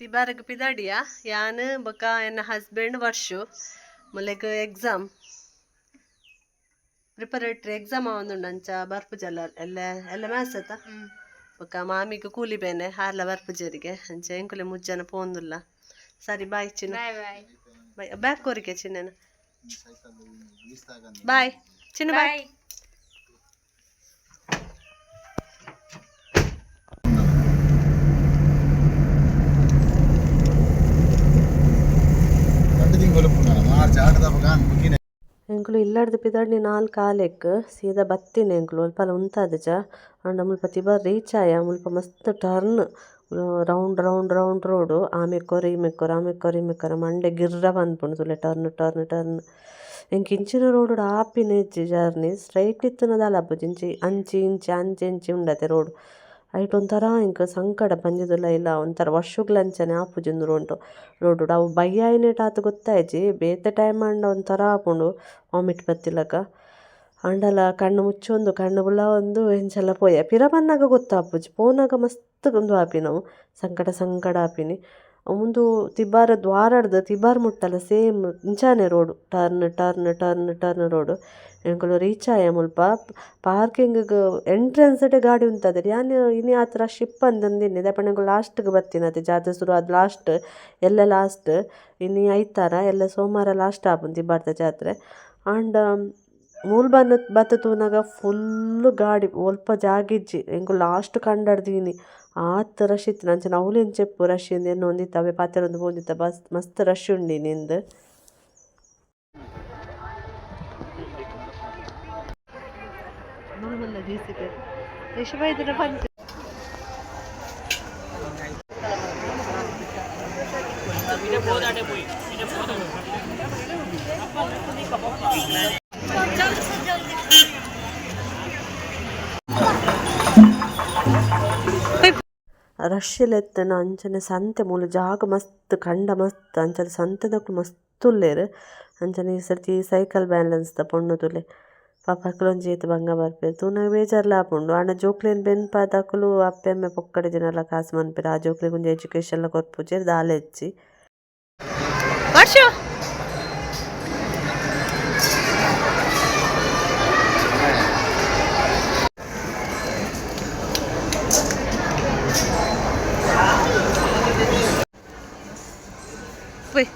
ತಿಬಾರಗ್ ಪಿದಾಡಿಯ ಯಾನ್ ಬೊಕ ಎನ್ನ ಹಸ್ಬೆಂಡ್ ವರ್ಷು ಮೊಲೆಗ್ ಎಕ್ಸಾಮ್ ಪ್ರಿಪರೇಟರಿ ಎಕ್ಸಾಮ್ ಆವೊಂದುಂಡು ಅಂಚ ಬರ್ಪುಜಲ್ಲ ಎಲ್ಲ ಎಲ್ಲ ಮ್ಯಾಥ್ಸ್ ಅತ್ತ. ಬೊಕ ಮಾಮಿಗ್ ಕೂಲಿ ಬೇನೆ ಹಾರ್ಲ ಬರ್ಪುಜರಿಗೆ ಅಂಚ ಎಂಕುಲೆ ಮುಜ್ಜನ ಪೋಂದುಲ್ಲ. ಸರಿ ಬಾಯ್ ಚಿನ್ನ. Boy boy. ಬಾಯ್ ಬ್ಯಾಕ್ ಕೋರಿಕೆ ಚಿನ್ನನ. ಬಾಯ್ ಚಿನ್ನ ಬಾಯ್. ಬಾಯ್. ಎಂಕುಲು ಇಲ್ಲಡ್ದು ಪಿದಾಡ್ನಿ ನಾಲ್ ಕಾಲೆಕ್ ಸೀದಾ ಬತ್ತಿನ ಎಂಕುಲು ಅಲ್ಪಲ ಉಂತಾದಿಜ. ಆಂಡ ಮುಲ್ಪ ತಿಬಾರ್ ರೀಚ್ ಆಯ ಮುಲ್ಪ ಮಸ್ತ್ turn round round round road ಆಮೆಕೊರ ಈಮೆಕೊರ ಆಮೆಕೊರ ಈಮೆಕೊರ ಮಂಡೆ ಗಿರ್ರ ಪನ್ಪುಂಡು ತೂಲೆ ಟರ್ನ್ ಟರ್ನ್ ಟರ್ನ್. ಎಂಕ್ ಇಂಚಿನ ರೋಡ್ ಆಪಿನ ಇಜ್ಜಿ ಜರ್ನಿ ಸ್ಟ್ರೈಟ್ ಇತ್ತಿನ ದಾಲ ಆಪುಜಿ ಇಂಚಿ ಅಂಚಿ ಇಂಚಿ ಅಂಚಿ ಇಂಚಿ ಉಂಡತೆ ರೋಡ್ ಐಟ್ ಒಂಥರ ಎಂಕ್ ಸಂಕಡ ಬಂಜಿದುಲ ಇಲ್ಲ ಒಂಥರ ವರ್ಷಗ್ಲ ಅಂಚನೆ ಆಪುಜಿ ಉಂದು ರೋಡ್ ರೋಡ್ ಅವು ಬಯ್ಯ ಆಯಿನೇಟ್ ಆತ್ ಗೊತ್ತಾಯಿಜಿ ಬೇತೆ ಟೈಮ್ ಆಂಡ ಒಂಥರ ಆಪುಂಡು ವಾಮಿಟ್ ಬತ್ತಿಲಕ. ಆಂಡಲ ಕಣ್ಣು ಮುಚ್ಚೊಂದು ಕಣ್ಣು ಬುಲಾವೊಂದು ಎಂಚಲ ಪೋಯ ಪಿರ ಬನ್ನಗ ಗೊತ್ತಾಪುಜಿ ಪೋನಾಗ ಮಸ್ತ್ ಉಂದು ಆಪಿನವು ಸಂಕಟ ಸಂಕಟ ಆಪಿನಿ. ಉಂದು ತಿಬಾರ್ ದ್ವಾರಡ್ದು ತಿಬಾರ್ ಮುಟ್ಟಲ ಸೇಮ್ ಇಂಚಾನೆ road turn turn turn turn road. ಎಂಕುಲು ರೀಚ್ ಆಯ ಮುಲ್ಪ ಪಾರ್ಕಿಂಗ್ ಎಂಟ್ರೆನ್ಸ್ ಡ್ ಗಾಡಿ ಉಂತದೆರ್ ಯಾನ್ ಇನಿ ಆತ್ ರಶ್ ಇಪ್ಪಂದ್ ದಾಯೆ ಪಂಡ ಎಂಕುಲು ಲಾಸ್ಟ್ ಗ್ ಬತ್ತಿನತೆ ಜಾತ್ರೆ ಸುರು ಆದ್ ಲಾಸ್ಟ್ ಎಲ್ಲೆ ಲಾಸ್ಟ್ ಇನಿ ಐತಾರ ಎಲ್ಲೆ ಸೋಮಾರ ಲಾಸ್ಟ್ ಆಪುಂಡು ತಿಬಾರ್ದ ಜಾತ್ರೆ. ಆಂಡ ಮೂಲು ಬತ್ತ್ ತೂನಗ ಫುಲ್ಲ್ ಗಾಡಿ ಒಲ್ಪ ಜಾಗ ಇಜ್ಜಿ ಎಂಕುಲು ಲಾಸ್ಟ್ ಕಂಡರ್ದೀನಿ ಆತ್ ರಶ್ ಇತ್ತಿನ ಅಂಚನೆ ಅವ್ಲು ಎಂಚ ಇಪ್ಪು ರಶ್ ಇಂದ್ ಎನ್ನೊಂದಿತ್ತ ಅವೇ ಪಾತೆರೊಂದು ಪೋವೊಂದಿತ್ತ ಬಸ್ ಮಸ್ತ್ ರಶ್ ಉಂಡು ಇನಿ ಇಂದ್. ರಶ್ ಲೆತ್ತನ ಅಂಚನೆ ಸಂತೆ ಮೂಲು ಜಾಗ ಮಸ್ತ್ ಕಂಡ ಮಸ್ತ್ ಅಂಚನೆ ಸಂತೆದಕುಲು ಮಸ್ತ್ ಉಲ್ಲೆರ್. ಅಂಚನೆ ಈ ಸರ್ತಿ ಸೈಕಲ್ ಬ್ಯಾಲೆನ್ಸ್ ದ ಪೊಣ್ಣು ತೂಲೆ ಪಾಪ ಅಕುಲೊಂಜಿ ಏತ್ ಬಂಗ ಬರ್ಪೆರ್ ತೂನಗ ಬೇಜಾರ್ಲ ಆಪುಂಡು. ಆಂಡ ಜೋಕ್ಲೆನ್ ಬೆನ್ಪಾದಕುಲು ಅಪ್ಪೆ ಅಮ್ಮೆ ಪೊಕ್ಕಡೆ ದಿನಲ ಕಾಸ್ ಮನ್ಪೆರ್ ಆ ಜೋಕ್ಲೆಗ್ ಒಂಜಿ ಎಜುಕೇಶನ್ ಲ ಕೊರ್ಪುಜೆರ್ ದಾಲ ಇಜ್ಜಿ. ವರ್ಷು ಪೋಯ್.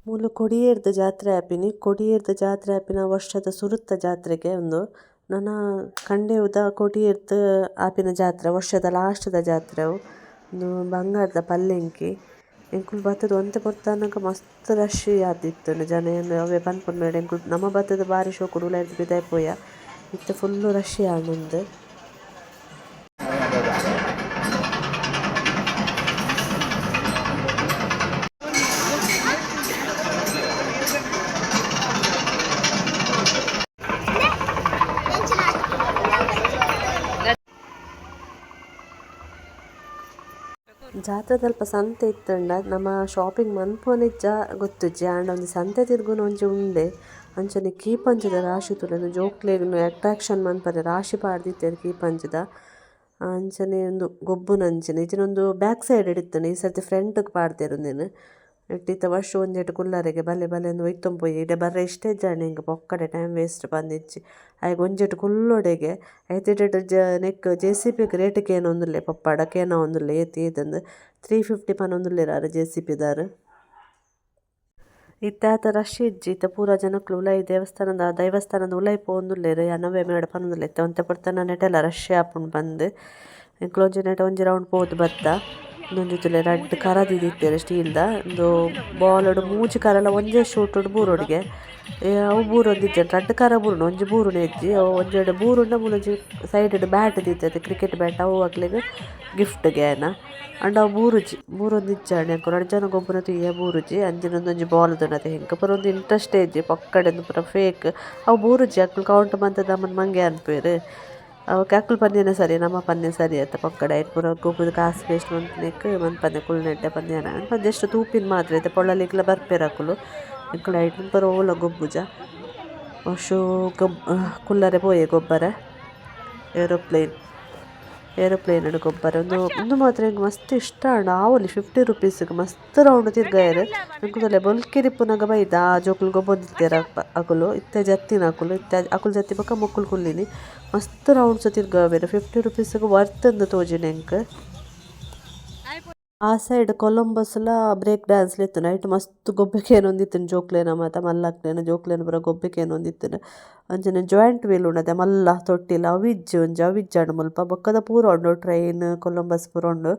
ಮೂಲು ಕೊಡಿಯೇರ್ದ ಜಾತ್ರೆ ಆಪಿನಿ ಕೊಡಿಯೇರ್ದ ಜಾತ್ರೆ ಆಪಿನ ವರ್ಷದ ಸುರುತ ಜಾತ್ರೆಗೆ ಉಂದು ನನ ಕಂಡೇವುದ ಕೊಡಿಯೇರ್ದ್ ಆಪಿನ ಜಾತ್ರೆ ವರ್ಷದ ಲಾಸ್ಟ್ ದ ಜಾತ್ರೆ ಅವು. ಉಂದು ಬಂಗಾರದ ಪಲ್ಲೆಂಕಿ ಎಂಕುಲು ಬತ್ತುದು ಒಂತೆ ಪೊರ್ತಾನಗ ಮಸ್ತ್ ರಶ್ ಆದಿತ್ತುಂಡು ಜನ ಏನ್ ಅವೇ ಪನ್ಪುಂಡು ಮೇಡ ಎಂಕುಲು ನಮ ಬತ್ತುದು ಬಾರಿ ಶೋಕುಡು ಉಲಾಯಿರ್ದ್ ಪಿದಾಯಿ ಪೋಯ ಇತ್ತೆ ಫುಲ್ಲ್ ರಶ್ ಆಂಡುಂದು. ಜಾತ್ರೆದಲ್ಪ ಸಂತೆ ಇತ್ತುಂಡ ನಮ ಶಾಪಿಂಗ್ ಮನ್ಪುವನಿಜ್ಜ ಗೊತ್ತುಜ್ಜಿ ಆಂಡ ಒಂಜಿ ಸಂತೆ ತಿರ್ಗುನ ಒಂಜಿ ಉಂಡೆ ಅಂಚನೆ ಕೀಪಂಚದ ರಾಶಿ ತೂಲೆ ಜೋಕ್ಲೆಗ್ ಅಟ್ರಾಕ್ಷನ್ ಮನ್ಪರೆ ರಾಶಿ ಪಾಡ್ದಿತ್ತೆರ್ ಕೀಪಂಚದ ಅಂಚನೆ ಉಂದು ಗೊಬ್ಬುನಂಚಿನ ಇಜ್ಜಿಂಡ ಉಂದು ಬ್ಯಾಕ್ ಸೈಡ್ ಡ್ ಇತ್ತುಂಡು ಈ ಸರ್ತಿ ಫ್ರಂಟ್ ಗ್ ಪಾಡ್ದೆರ್ ಉಂದೆನ್ ನೆಟ್ಟ್ ಇತ್ತೆ ವರ್ಷ ಒಂಜೆಟ್ ಕುಲ್ಲರೆಗೆ ಬಲೆ ಬಲೆ ಇಂದ್ ಒಯ್ತೊಂದು ಪೋಯಿ ಇಡೆ ಬರ್ರೆ ಇಷ್ಟ ಇಜ್ಜಾಂಡ್ ಎಂಕ್ ಪೊಕ್ಕಡೆ ಟೈಮ್ ವೇಸ್ಟ್ ಪಂದಿಜ್ಜಿ ಆಯೆ ಒಂಜೆಟ್ ಕುಲ್ಲೊಡೆಗೆ ಐತಿಟೆಟ್ ನೆಕ್ಕ್ ಜೆ.ಸಿ.ಬಿ ಗ್ ರೇಟ್ ಕೇನೊಂದುಲ್ಲೆ ಪೊಪ್ಪಡ ಕೇನೊಂದುಲ್ಲೆ ಏತ್ ಏತ್ ಇಂದ್ 350 ಪನೊಂದುಲ್ಲೆರ್ ಆರ್ ಜೆ.ಸಿ.ಬಿ ದಾರ್. ಇತ್ತೆ ಆತ್ ರಶ್ ಇಜ್ಜಿ ಇತ್ತೆ ಪೂರ ಜನಕ್ಲು ಉಲಾಯಿ ದೇವಸ್ಥಾನದ ದೈವಸ್ಥಾನದ ಉಲಾಯಿ ಪೋವೊಂದುಲ್ಲೆರ್ ಯಾನ್ ಅವ್ವೆ ಮೇಡ ಪನೊಂದುಲ್ಲೆ ಇತ್ತೆ ಒಂತೆ ಪೊರ್ತನ ನೆಟೆಲ ರಶ್ ಆಪುಂಡು ಪಂದ್ ಎಂಕುಲು ಒಂಜಿ ನೆಟ ಒಂಜಿ ರೌಂಡ್ ಪೋದು ಬತ್ತ. ಉಂದೊಂಜಿ ತೂಲೆ ರಡ್ಡ್ ಕರ ದೀದಿತ್ತೆರ್ ಸ್ಟೀಲ್ ದ ಉಂದು ಬಾಲ್ ಡ್ ಮೂಜಿ ಕರಲ ಒಂಜೇ ಶೂಟ್ ಡ್ ಬೂರೊಡಿಗೆ ಅವು ಬೂರೊಂದಿಜ್ಜಂಡ್ ರಡ್ಡ್ ಕರ ಬೂರುಂಡು ಒಂಜಿ ಬೂರುನ ಇಜ್ಜಿ ಅವು ಒಂಜೆಡ್ ಬೂರುಂಡ ಮೂಲೊಂಜಿ ಸೈಡ್ ಡ್ ಬ್ಯಾಟ್ ದೀತೆರ್ ಕ್ರಿಕೆಟ್ ಬ್ಯಾಟ್ ಅವು ಅಕ್ಲೆಗ್ ಗಿಫ್ಟ್ ಗೆ ಆಯ್ನ ಆಂಡ ಅವು ಬೂರುಜಿ ಬೂರೊಂದಿಜ್ಜಾಂಡ್ ಎಂಕ್ ರಡ್ಡ್ ಜನ ಗೊಬ್ಬುನ ತೂಯೆ ಬೂರುಜಿ ಅಂಚಿನ ಉಂದೊಂಜಿ ಬಾಲ್ ತೂನತೆ ಎಂಕ್ ಪೂರ ಒಂಜಿ ಇಂಟ್ರೆಸ್ಟ್ ಇಜ್ಜಿ ಪೊಕ್ಕಡೆ ಉಂದು ಪೂರ ಫೇಕ್ ಅವು ಬೂರುಜಿ ಅಕುಲು ಕೌಂಟ್ ಮಂತ್ ನಮನ್ ಮಂಗೆ ಅನ್ಪುವೆರ್ ಅವು ಅಕುಲು ಪನ್ಯನ ಸರಿ ನಮ ಪನ್ಯ ಸರಿ ಅತ್ತ ಪೊಕ್ಕಡೆ ಐಟ್ ಪೂರ ಗೊಬ್ಬುದು ಕಾಸ್ ವೇಸ್ಟ್ ಮನ್ಪುನೆಕ್ ಮನ್ಪಂದೆ ಕುಲ್ಲ್ನೆಡ್ಡೆ ಪಂದ್ ಯಾನ್ ಜಸ್ಟ್ ತೂಪಿನ ಮಾತ್ರ ಇತ್ತೆ ಪೊಳಲಿಗ್ಲ ಬರ್ಪೆರ್ ಅಕುಲು ಎಂಕುಲು ಐಟ್ ಪೂರ ಓಲ ಗೊಬ್ಬುಜ. ವರ್ಷು ಗೊಬ್ ಕುಲ್ಲರೆ ಪೋಯೆ ಗೊಬ್ಬರೆ ಏರೋಪ್ಲೇನ್ ಏರೋಪ್ಲೇನ್ ಡ್ ಗೊಬ್ಬರೆ ಉಂದು ಉಂದು ಮಾತ್ರ ಎಂಕ್ ಮಸ್ತ್ ಇಷ್ಟ ಆಂಡ್ ಆವೊಲಿ 50 ರುಪೀಸ್ ಗ್ ಮಸ್ತ್ ರೌಂಡ್ ತಿರ್ಗಾಯೆರ್ ಎಂಕುಲು ತೂಲೆ ಬೊಲ್ಕಿರಿ ಇಪ್ಪುನಗ ಬೈದ ಆ ಜೋಕುಲು ಗೊಬ್ಬೊಂದಿತ್ತೆರ್ ಅಲ್ಪ ಅಕುಲು ಇತ್ತೆ ಜತ್ತಿನಕುಲು ಇತ್ತೆ ಅಕುಲು ಜತ್ತಿ ಬೊಕ ಮೊಕುಲು ಕುಲ್ಲಿನಿ ಮಸ್ತ್ ರೌಂಡ್ಸ್ ತಿರ್ಗಾವೆರ್ 50 ರುಪೀಸ್ ಗ್ ವರ್ತ್ ಇಂದ್ ತೋಜಿಂಡ್ ಎಂಕ್. ಆ ಸೈಡ್ ಕೊಲಂಬಸ್ ಲ ಬ್ರೇಕ್ ಡಾನ್ಸ್ ಲ ಇತ್ತುಂಡು ಐಟ್ ಮಸ್ತ್ ಗೊಬ್ಬೆ ಕೇನೊಂದಿತ್ತುಂಡು ಜೋಕ್ಲೆನ ಮಾತ ಮಲ್ಲಕ್ಲೆನ ಜೋಕ್ಲೆನ ಪೂರ ಗೊಬ್ಬೆ ಕೇನೊಂದಿತ್ತುಂಡು ಅಂಚನೆ ಜಾಯಿಂಟ್ ವೀಲ್ ಉಂಡತೆ ಮಲ್ಲ ತೊಟ್ಟಿಲ್ ಅವು ಇಜ್ಜಿ ಒಂಜಿ ಅವು ಇಜ್ಜಾಂಡ್ ಮುಲ್ಪ ಬೊಕ್ಕದ ಪೂರ ಉಂಡು ಟ್ರೈನ್ ಕೊಲಂಬಸ್ ಪೂರ ಉಂಡು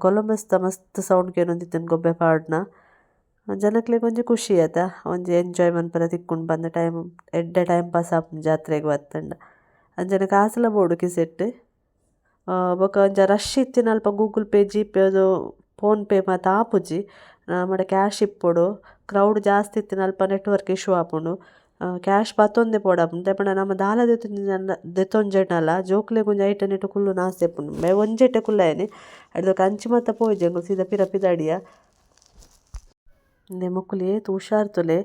ಕೊಲಂಬಸ್ ದ ಮಸ್ತ್ ಸೌಂಡ್ ಕೇನೊಂದಿತ್ತುಂಡು ಗೊಬ್ಬೆ ಪಾಡ್ನ ಜನಕ್ಲೆಗ್ ಒಂಜಿ ಖುಷಿ ಅತ ಒಂಜಿ ಎಂಜಾಯ್ ಮನ್ಪರೆ ತಿಕ್ಕುಂಡು ಪಂದ್ ಟೈಮ್ ಎಡ್ಡೆ ಟೈಮ್ ಪಾಸ್ ಆಪುಂಡು ಜಾತ್ರೆಗ್ ಬತ್ತುಂಡ ಅಂಚನೆ ಕಾಸುಲ ಬೋಡು ಕಿಸೆಟ್. ಬೊಕ ಒಂಜ ರಶ್ ಇತ್ತಿನಲ್ಪ ಗೂಗಲ್ ಪೇ ಜಿ ಪೇ ಅದು ಫೋನ್ ಪೇ ಮಾತ ಆಪುಜಿ ನಮಡ ಕ್ಯಾಶ್ ಇಪ್ಪೊಡು ಕ್ರೌಡ್ ಜಾಸ್ತಿ ಇತ್ತಿನಲ್ಪ ನೆಟ್ವರ್ಕ್ ಇಶ್ಯೂ ಆಪುಂಡು ಕ್ಯಾಶ್ ಪತ್ತೊಂದೆ ಪೋಡಾಪುಂಡು ದಾಯೆ ಪಂಡ ನಮ ದಾಲ ದೆತೊಂಜೆಂಡಲ ಜೋಕ್ಲೆಗ್ ಒಂಜಿ ಐಟ್ ನೆಟ್ ಕುಲ್ಲುನ ಆಸೆ ಇಪ್ಪುಂಡು ಒಂಜೆಟೆ ಕುಲ್ಲಾಯೆನೆ ಐಡ್ದ್ ಅಂಚಿ ಮಾತ ಪೋಯಿಜಿ ಎಂಕುಲು ಸೀದಾ ಪಿರ ಪಿದಾಡಿಯ. ಇಂದೆ ಮೊಕುಲು ಏತ್ ಹುಷಾರ್ ತೂಲೆ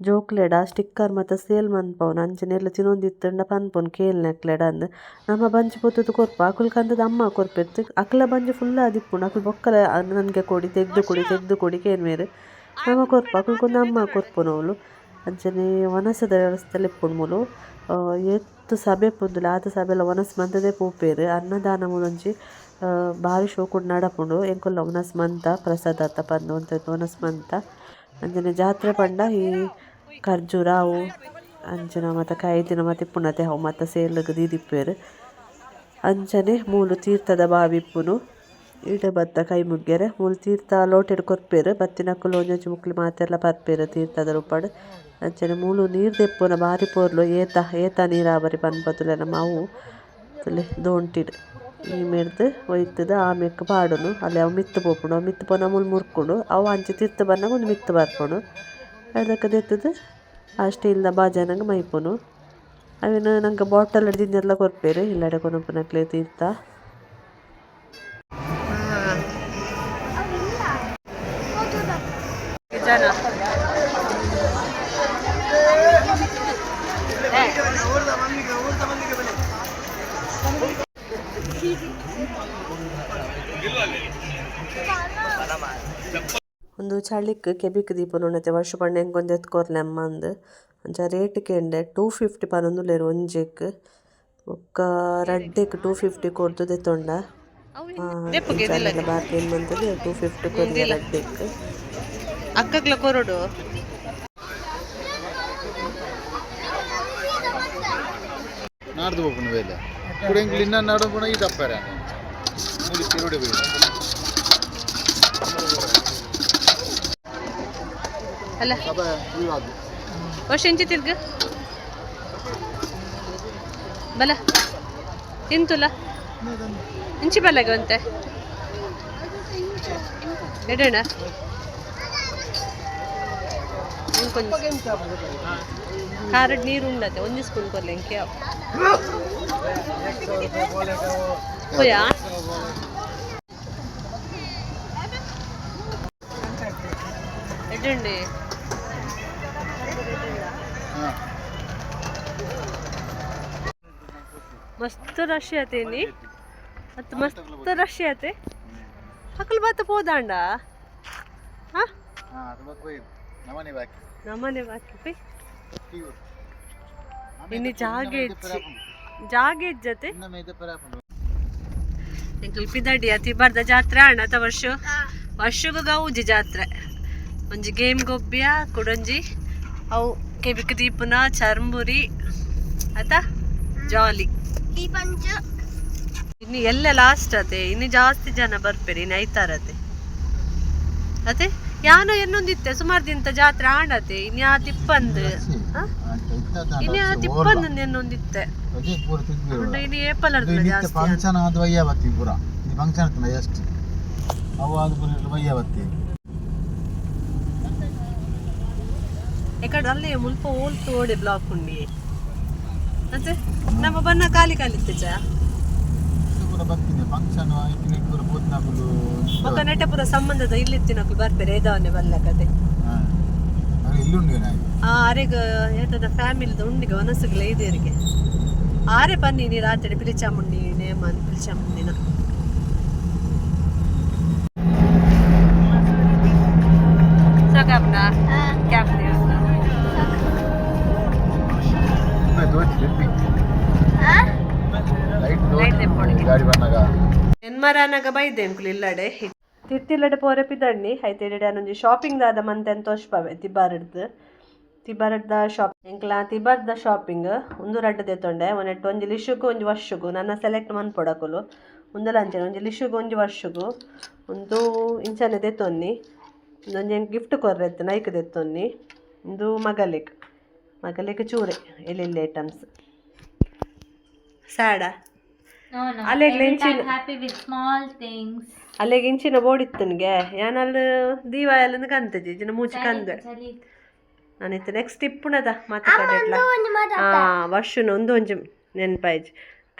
ಜೋಕ್ಲೆಡ ಸ್ಟಿಕ್ಕರ್ ಮಾತ ಸೇಲ್ ಮನ್ಪವುನು ಅಂಚನೆ ಏರ್ಲ ತಿನೊಂದಿತ್ತುಂಡ ಪನ್ಪುನು ಕೇನ್ಲೆ ಅಕ್ಲೆಡ ಅಂದ್ ನಮ ಬಂಜಿ ಪೊತ್ತುದು ಕೊರ್ಪ ಅಕುಲು ಕಂತುದು ಅಮ್ಮ ಕೊರ್ಪೆರ್ ಅಕ್ಲ ಬಂಜಿ ಫುಲ್ ಆದಿಪ್ಪುಂಡು ಅಕುಲು ಬೊಕ್ಕಲ ನನ್ಗೆ ಕೊಡಿ ತೆಗ್ದು ಕೊಡಿ ತೆಗ್ದು ಕೊಡಿ ಕೇನ್ವೆರ್ ನಮ ಕೊರ್ಪ ಅಕುಲು ಕೊಂದು ಅಮ್ಮ ಕೊರ್ಪುನವ್ಲು ಅಂಚನೆ ವನಸದ ವ್ಯವಸ್ಥೆಲ ಇಪ್ಪುಂಡು ಮೂಲು ಏತ್ ಸಭೆ ಇಪ್ಪುಂದುಲ್ಲೆ ಆತ್ ಸಭೆಲ ವನಸ್ ಮಂತುದೇ ಪೋಪೆರ್ ಅನ್ನದಾನ ಮೂಲೊಂಜಿ ಬಾರಿ ಶೋಕುಡು ನಡಪುಂಡು ಎಂಕುಲ್ಲ ವನಸ್ ಮಂತ ಪ್ರಸಾದ ಪಂದ್ ಒಂತೆ ವನಸ್ ಮಂತ ಅಂಚನೆ ಜಾತ್ರೆ ಪಂಡ ಈ ಖರ್ಜೂರ ಅವು ಅಂಚಿನ ಮಾತ ಕೈದಿನ ಮಾತ ಇಪ್ಪುನತೆ ಅವು ಮಾತ ಸೇಲ್ಗ್ ದೀದಿಪ್ಪುವೆರ್ ಅಂಚನೆ ಮೂಲು ತೀರ್ಥದ ಬಾವಿ ಇಪ್ಪುನು ಈಡೆ ಬತ್ತ ಕೈ ಮುಗ್ಗ್ಯರೆ ಮೂಲು ತೀರ್ಥ ಲೋಟೆಡ್ ಕೊರ್ಪೆರ್ ಬತ್ತಿನಕುಲು ಒಂಜೊಂಜಿ ಮುಕ್ಲು ಮಾತೆರ್ಲ ಪರ್ಪೆರ್ ತೀರ್ಥದ ರೂಪಡ್ ಅಂಚನೆ ಮೂಲು ನೀರ್ ದೆಪ್ಪುನ ಬಾರಿ ಪೊರ್ಲು ಏತ ಏತ ನೀರಾವರಿ ಪನ್ಪ ತೂಲೆ ನಮ ಅವು ತೂಲೆ ದೋಂಟಿಡ್ ಈ ಮೇರ್ದ್ ಒಯ್ತುದು ಆ ಮೇಕ್ ಪಾಡುನು ಅಲ್ಲೇ ಅವು ಮಿತ್ತ್ ಪೋಪುಂಡು ಅವು ಮಿತ್ತ್ ಪೋನ ಮೂಲು ಮುರ್ಕುಂಡು ಅವು ಅಂಚಿ ತಿರ್ತ್ ಬನ್ನಗ ಉಂದು ಮಿತ್ತ್ ಬರ್ಪುಂಡು ಐದಕ್ಕೆ ದೆತ್ತುದು ಆ ಸ್ಟೀಲ್ದ ಬಾಜನಗ್ ಮೈಪುನು ಅವೆನ್ ನಂಕ್ ಬೋಟಲ್ ಡ್ ದಿಂಜದ್ಲ ಕೊರ್ಪೆರ್ ಇಲ್ಲಡೆ ಕೊನೊಪುನಕ್ಲೆ ತೀರ್ಥ. ಜನ ಉಂದು ಚಳಿಕ್ ಕೆಬಿಕ್ ದೀಪುನ ವರ್ಷ ಪಂಡ ಎಂಕ್ ಒಂಜಿ ದೆತ್ತ್ ಕೊರ್ಲೆ ಅಮ್ಮಂದ್ ಅಂಚ ರೇಟ್ ಕೇಂಡೆ 250 ಪನೊಂದುಲ್ಲೆರ್ ಒಂಜೆಕ್ ಬೊಕ್ಕ ರಡ್ಡೆಗ್ 250 ಕೊರ್ದು ದೆತ್ತೊಂಡ ಬಾರ್ಗೇನ್ ಮಂತುದು 250 ಕೊರ್ಯೆ ರಡ್ಡೆಕ್. ಅಕ್ಕಗ್ಲ ಕೊರೊಡು. ನಾಡ್ದು ಪೋಪುನ ಬೇಲೆ ಕುಡ ಎಂಕ್ಲು ಇನ್ನ ನಾಡು ಪುನ ಈ ತಪ್ಪರೆ ಮೂಲಿ ತಿರುಡೆ ಬೇಲೆ ಅಲ್ಲ ವರ್ಷ ಇಂಚಿ ತಿರ್ಗ ಬಲ ತಿಂತುಲ ಇಂಚಿ ಬಲಗ ಅಂತೆ ಎಡಣ ಖಾರಡ್ ನೀರು ಉಂಡತೆ ಒಂಜಿ ಸ್ಪೂನ್ ಕೊರ್ಲೆ ಎಂಕೆ ಹೋಯಾ ಎಡ್ಡುಂಡಿ ಮಸ್ತ್ ರಶ್ ಆತೇನಿ ಅತ್ ಮಸ್ತ್ ರಶ್ ಆತೆ ಅಕಲ್ ಬಾತ ಪೋದಾಂಡ ಹಾ ನಮನೆ ಬಾಕಿ ನಮನೆ ಬಾಕಿ ಇನ್ನು ಜಾಗೆ ಇಜ್ಜಿ ಜಾಗೆ ಇಜ್ಜತೆ ಎಂಕುಲು ಪಿದಡಿ ಅತಿ ಬರ್ದ ಜಾತ್ರೆ ಆಂಡ ಅತ ವರ್ಷ ವರ್ಷಗೂ ಗೌಜಿ ಜಾತ್ರೆ ಒಂಜಿ ಗೇಮ್ ಗೊಬ್ಬಿಯ ಕುಡೊಂಜಿ ಅವು ಕೆಬಿಕ್ ದೀಪುನ ಚರ್ಮುರಿ ಆತ ಜಾಲಿ ಇನ್ನು ಎಲ್ಲ ಲಾಸ್ಟ್ ಅತೆ ಇನ್ನು ಜಾಸ್ತಿ ಜನ ಬರ್ಪೇರಿ ಇನ್ನು ಐತಾರತೆ ಅತೆ ಯಾನೋ ಎನ್ನೊಂದಿತ್ತೆ ಸುಮಾರು ದಿನದ ಜಾತ್ರೆ ಆಂಡತೆ ಇನ್ಯಾ ತಿಪ್ಪಂದು ಇನ್ಯಾ ತಿಪ್ಪಂದು ಎನ್ನೊಂದಿತ್ತೆ ಇನ್ನು ಏಪಲ್ ಜಾಸ್ತಿ ಫಂಕ್ಷನ್ ಆದ ವಯ್ಯಾವತ್ತಿ ಪೂರ ಈ ಫಂಕ್ಷನ್ ಇತ್ತಲ್ಲ ಎಷ್ಟು ಅವು ಆದ ಪೂರ ವಯ್ಯಾವತ್ತಿ ಎಕಡೆ ಅಲ್ಲಿ ಮುಲ್ಪ ಓಲ್ತು ಓಡೆ ಬ್ಲಾಕ್ ಉಂಡಿ ಮತ್ತೆ ನಮ್ಮ ಬಣ್ಣ ಖಾಲಿ ಖಾಲಿ ಇತ್ತು ಚಾ ಪೂರ ಬರ್ತೀನಿ ಫಂಕ್ಷನ್ ಇಕ್ಕಿನ ಪೂರ ಪೂತ್ನಕುಲು ಬೊಕ್ಕ ನೆಟ್ಟೆ ಪೂರ ಸಂಬಂಧದ ಇಲ್ಲಿತ್ತಿನಕುಲು ಬರ್ಪೇರೆ ಏದಾವನೆ ಬಲ್ಲ ಕತೆ ಇಲ್ಲುಂಡು ನಾಯಿ. ಆ ಅರೆಗ್ ಏತನ ಫ್ಯಾಮಿಲಿದ ಉಂಡಿಗೆ ಮನಸ್ಸುಗಳ ಇದೇರಿಗೆ ಆರೆ ಪನ್ನಿ ನೀ ರಾತ್ರಿ ಪಿಲಿಚಾಮುಂಡಿ ನೇಮನ್ ಪಿಲಿಚಾಮುಂಡಿನ. ಸೋಕಾಪ್ನ ಕ್ಯಾಪ್. ಲೈಟ್. ಲೈಟ್ ದೆಪ್ಪೊಡಿಗೆ. ಗಾಡಿ ಬಂದಾಗ. ಎನ್ಮರಾನಗ ಬೈದೆ ಎಂಕುಲು ಇಲ್ಲಡೆ ತಿರ್ತಿಲ್ಲಡೆ ಪೋರೆ ಪಿದಣ್ಣಿ ಐತೆಡೆ ಒಂಜಿ ಶಾಪಿಂಗ್ ದಾದ ಮಂತೆ ತೋಷ್ಪವೆ ತಿಬಾರಡ್ದು ತಿಬಾರಡ್ದ ಶಾಪ್ ಎಂಕ್ಲ ತಿಬಾರ್ದ ಶಾಪಿಂಗ್. ಒಂದು ರಡ್ಡ್ ದೆತೊಂಡೆ. ಒಂನೆಟ್ ಒಂಜಿ ಲಿಶುಗು, ಒಂಜಿ ವರ್ಷಗು ನನ್ನ ಸೆಲೆಕ್ಟ್ ಮನ್ಪೊಡಕುಲು. ಉಂದಲ ಅಂಚನೆ ಒಂಜಿ ಲಿಶುಗು, ಒಂಜಿ ವರ್ಷಗು ಉಂದು ಇಂಚನೆ ದೆತೊನ್ನಿ. ಒಂಜಿ ಎಂಕ್ ಗಿಫ್ಟ್ ಕೊರ್ರೆತ್ತು ನೈಕ್ ದೆತ್ತೊನ್ನಿ. ಉಂದು ಮಗಲಿಕ್ ಮಗಲಿಕ್ ಚೂರೆ ಎಲ್ಲೆಲ್ಲಿ ಐಟಮ್ಸ್ ಸ್ಯಾಡಾ. No, no. ಅಲೆಗ್ Every lenchina time happy with small things. ಅಲ್ಲೆಗ್ ಇಂಚಿನ ಬೋಡಿತ್ತನ್ಗೆ ಯಾನಲ್ ದೀವಾಯಲಂದು ಕಂತಜಿ ಜಿನ ಮೂಚಿ ಕಂದೆ. ಚಲಿ. ನಾನಿತ್ತು ನೆಕ್ಸ್ಟ್ ಇಪ್ಪುಣದ ಮಾತಾಡ್ಲ. ಹಾ, ವರ್ಷನ ಒಂದು ಒಂಜಿ ನೆನ್ಪಾಯ್ಜಿ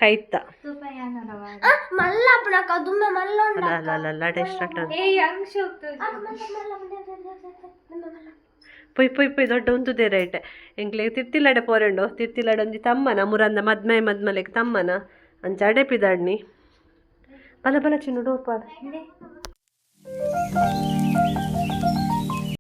ಕೈತ. ಮಲ್ಲ ಅಪ್ಪಣಕ್ಕ ದುಮ್ಮೆ ಮಲ್ಲ. ಅಲ್ಲ ಅಲ್ಲ ಅಲ್ಲ ಅಲ್ಲ, ಟೆಸ್ಟ್. ಏ ಯಂಗ್ ಶೋಕ್. ಪೊಯ್ ಪೊಯ್ ಪೊಯ್, ದೊಡ್ಡ ಉಂತುದೇ ರೈಟ್. ಎಂಕ್ಲೆ ತಿರ್ತಿಲ್ಲಡೆ ಪೋರೆಂಡು. ತಿರ್ತಿಲ್ಲಡೆ ಒಂಜಿ ತಮ್ಮನ ಮುರಂದ ಮದ್ಮೆ ಮದ್ಮಲೆಗ್ ತಮ್ಮನ ಅಂಚ ಅಡೆಪಿದಾಡ್ನಿ. ಬಲ ಬಲ ಚಿನ್ನು, ಡೋರ್ ಪಾಡ.